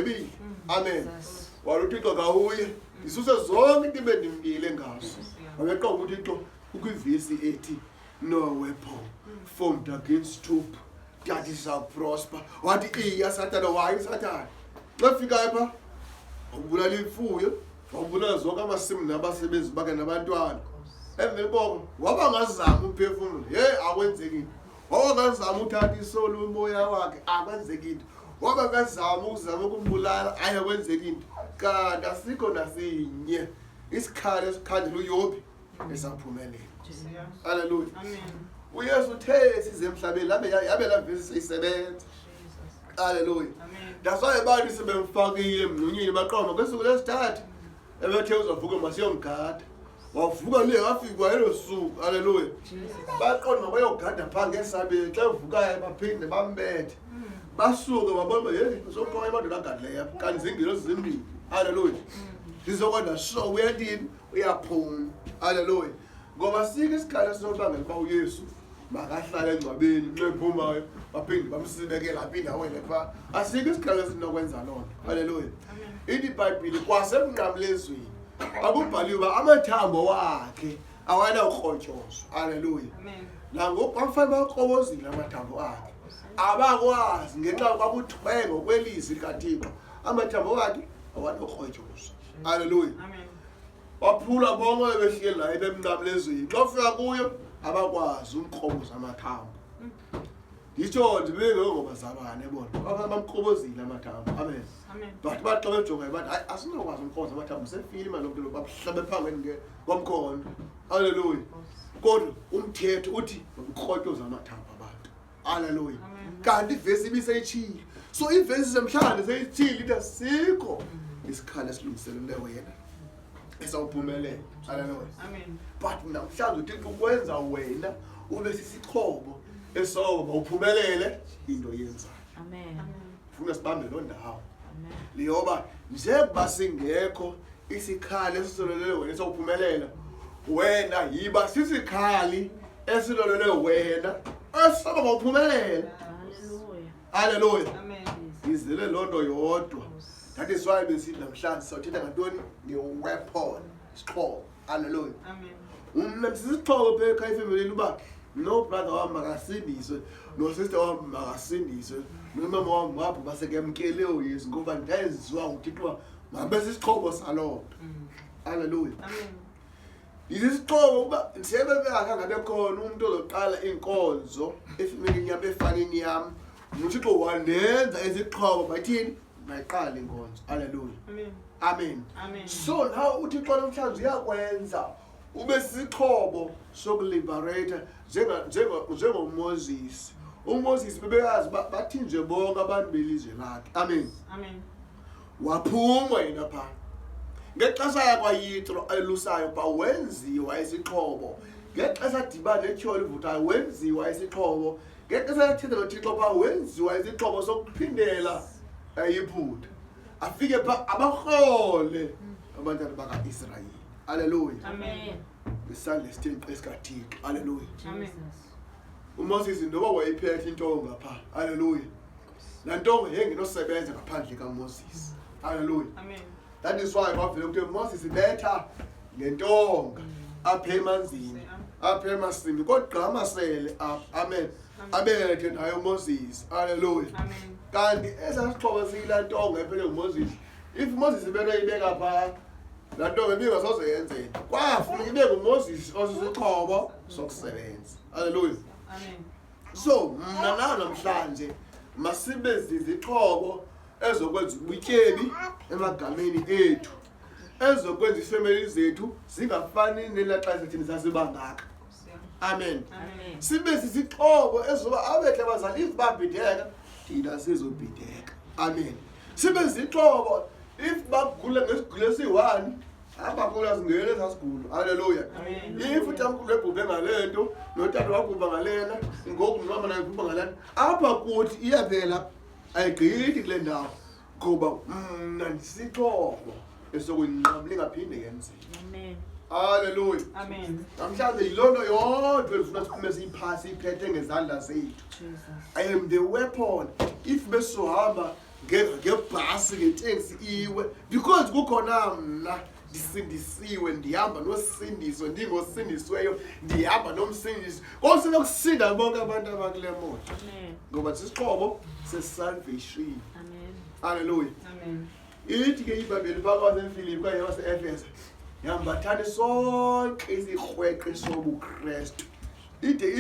Ebile. Amen. Wala uThixo kawuye. Ndisuse zonke into ebendimkile ngazo. Wabeqonda uThixo ukwivesi ethi no weapon formed against Job that is shall prosper. Wathi iya Sathana wayi Sathana. Xa fikayo pha wabulala imfuyo, wabulala zonke amasimu nabasebenzi bakhe nabantwana. Emveni koko waba ngazama umphefumlo. Hey akwenzeki into. Waba ngazama uthatha isolo umoya wakhe akwenzeki into. Waba ngazama ukuzama ukumbulala ayi akwenzeki into. Kanti asikho nasinye isikhali esikhandela uYobi esaphumelela. Haleluya. UYesu uthe size emhlabeni labe yabe la vesi seyisebenza. Haleluya. That's why abantu sebemfakile emngxunyeni baqoma kwesuku lesithathu ebethe uzovuka masiyomgada. Wavuka le wafika elo suku. Haleluya. Baqonda bayogada phaa ngesabele xa evukayo baphinde bambethe. Basuke babona uba heyi sokhoyo amadoda agadileyo apha kanti ziingelosi zimbini. Haleluya. Zizokwenza sure uyathini uyaphuma. Haleluya. Ngoba sike isikhala esinobangela uba uYesu makahlale engcwabeni nxa ephumayo baphinde bamsibekele aphinde awele phaa. Asikho isikhala esinokwenza loo nto. Haleluya. Ithi iBhayibhile kwasemnqamlezweni akubhaliwe uba amathambo wakhe awanawukrotyozwa. Haleluya. Nangoku kwakufanele bakrobozile amathambo akhe. Abakwazi ngenxa kwakuthiwe ngokwelizwi likaThixo amathambo wakhe awanawukrotyozwa. Haleluya. Waphula bonke behleli naye bemnqamlezweni. Xa ufika kuyo abakwazi umkroboza amathambo. Nditsho ndibeke ngobazalwane bona. Abantu bamkrobozile amathambo. Amen. But bathi xa bejonga bathi hayi asinokwazi umkroboza amathambo sefile imali lomntu lo babuhlabe phangweni ngomkhondo. Haleluya. Kodwa umthetho uthi umkrotyoza amathambo abantu. Haleluya. Kanti ivesi ibiseyitshile. So ivesi zemhlanje seyitshile ithi asikho isikhali esilungiseleleyo yena esawuphumelela. Haleluya. Amen. But namhlanje uThixo ukwenza wena ube sisixhobo esoba uphumelele into oyenzayo. Amen. Funa sibambe loo ndawo. Amen. Liyoba njengoba singekho isikhali esisolelele wena esawuphumelela wena yiba sisikhali esilolele wena esaba mawuphumelele. Hallelujah. Haleluya. Amen. Izele loo nto yodwa. That is why besithi namhlanje sawuthetha ngantoni? Nge-weapon, isixhobo. Haleluya. Amen. Mna ndisisixhobo pha ekhaya efemelini uba no brother wam makasindiswe, no sister wam makasindiswe, nomama wam wapho basekemkele uYesu ngoba ndenziwa nguThixo uba mabe sisixhobo saloo nto. Haleluya. Amen. Ndisisixhobo uba ndisebebeka ngabe khona umntu ozoqala inkonzo efemelini yam, efanini yam. NoThixo wandenza izixhobo bathini? Mayiqale inkonzo. Haleluya. Amen. Amen. Amen. So now uThixo namhlanje uyakwenza ube sisixhobo sokuliberata njengoMoses. UMoses bebeyazi uba bathinjwe bonke abantu belizwe lakhe. Amen. Amen. Waphuma yena phaa. Ngexesha yakwaYitro elusayo phaa wenziwa isixhobo. Ngexesha adibana netyholo ivuthayo wenziwa isixhobo. Ngexesha yathetha noThixo phaa wenziwa isixhobo sokuphindela eYiphutha. Afike phaa abarhole abantwana bakaIsrayeli. Haleluya. Amen. Ngesandla esithe nkqi sikaThixo. Haleluya. Amen. UMoses noba wayiphethe intonga phaa. Haleluya. Laa ntonga yayingenosebenza ngaphandle kaMoses. Haleluya. Amen. That is why kwavele kuthiwe Moses betha ngentonga apha emanzini, apha emasini, kodwa amasele apha. Amen. Abethe naye uMoses. Haleluya. Amen. Kanti esaa sixhobo siyilaa ntonga ephele nguMoses, if Moses ebenoyibeka phaa, laa ntonga ibingasoze yenzeke. Kwafuneka ibe nguMoses osisixhobo sokusebenza. Haleluya. Amen. So mna nawe namhlanje masibe zizixhobo ezokwenza ubutyebi emagameni ethu, ezokwenza iifemeli zethu zingafani nelaa xesha thina sasibangaka. Amen. Amen. Sibe sisixhobo ezoba abethe abazali if babhideka thina sizobhideka. Amen. Sibe zixhobo if bagula ngesigulo esiyi-1 abagula singene esasigulo. Haleluya. Amen. If utamkhulu ebhubhe ngale nto notata wabhubha ngalena ngoku nomama naye ubhubha ngalena apha kuthi iyaphela ayigqithi kule ndawo ngoba mna ndisixhobo esokuyinqamla ingaphinde yenzeke. Amen. Haleluya. Amen. Namhlanje yiloo nto yodwa endifuna siphume siyiphasi siyiphethe ngezandla zethu. Jesus. I am the weapon. If besohamba Ngebhasi, ngeteksi iwe, because kukhona mna ndisindisiwe, ndihamba nosindiso, ndingosindisiweyo, ndihamba nomsindisi. Kosenokusinda bonke abantu abakule moto, ngoba sisixhobo sesalvation. Halleluya. Ithi ke iBhayibhile phakathi kanye waseEfese, yambathani sonke isikrweqe sobuKrestu, ide